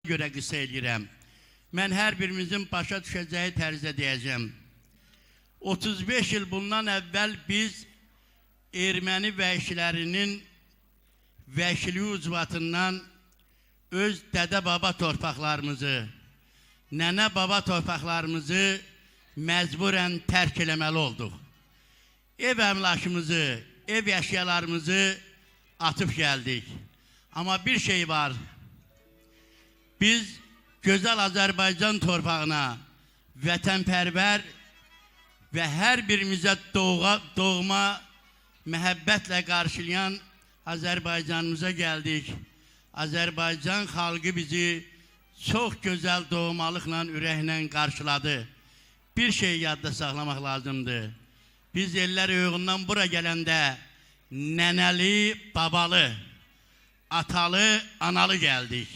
Görə qısa eləyirəm. Mən hər birimizin başa düşəcəyi tərzdə deyəcəm. 35 il bundan əvvəl biz erməni vəhşilərinin vəhşiliyi ucbatından öz dədə-baba torpaqlarımızı, nənə-baba torpaqlarımızı məcburən tərk eləməli olduq. Ev əmlakımızı, ev əşyalarımızı atıb gəldik. Amma bir şey var. Biz gözəl Azərbaycan torpağına vətənpərvər və hər birimizə doğma məhəbbətlə qarşılayan Azərbaycanımıza gəldik. Azərbaycan xalqı bizi çox gözəl doğmalıqla, ürəklə qarşıladı. Bir şey yadda saxlamaq lazımdır. Biz ellər uyğundan bura gələndə nənəli, babalı, atalı, analı gəldik.